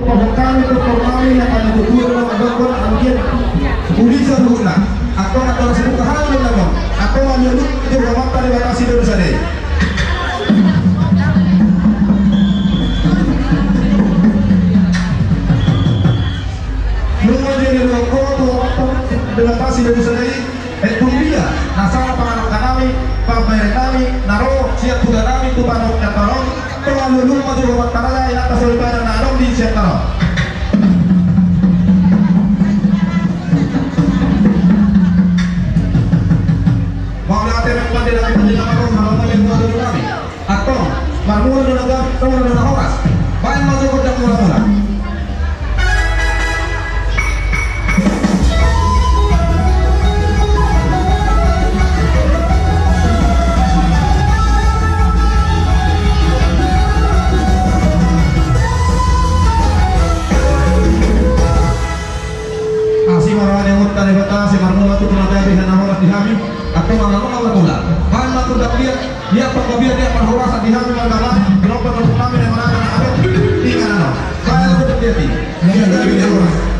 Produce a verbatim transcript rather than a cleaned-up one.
Pahompu nami, doktor nami, na paling tutur na mandokon anggiat uli saluhutna. Antong antara sebuka hal dan lagam. Antong alu-alu tu Amanta Debata Sidorusada i. Nunga jadi doktor tu Amanta Debata Sidorusada i. Etung dia na sala panganon nami, pambahenan nami, na ro sian huta nami tu panuhuk ni Amanta on, pangalualuhon ma jolo Amanta Raja, inanta soripada na adong di sian tano. Mauliate ma di hami pande na marhaha, marhaha ma di hami. Antong, marmula do na gabe, marmula do na horas. Baen ma jo gondang mula-mula. Asi ma roha ni Amanta Debata, sai marmula tutu na gabe, na horas di hami. Antong, marmula, marmula. Baen ma gondang dia. Ia panggabean, ia parhorasan di hami marga Batak, gelombang gelombang nami na manang na abet. Ingat ano. Baen ma gondang dia. Ia gabe, ia horas.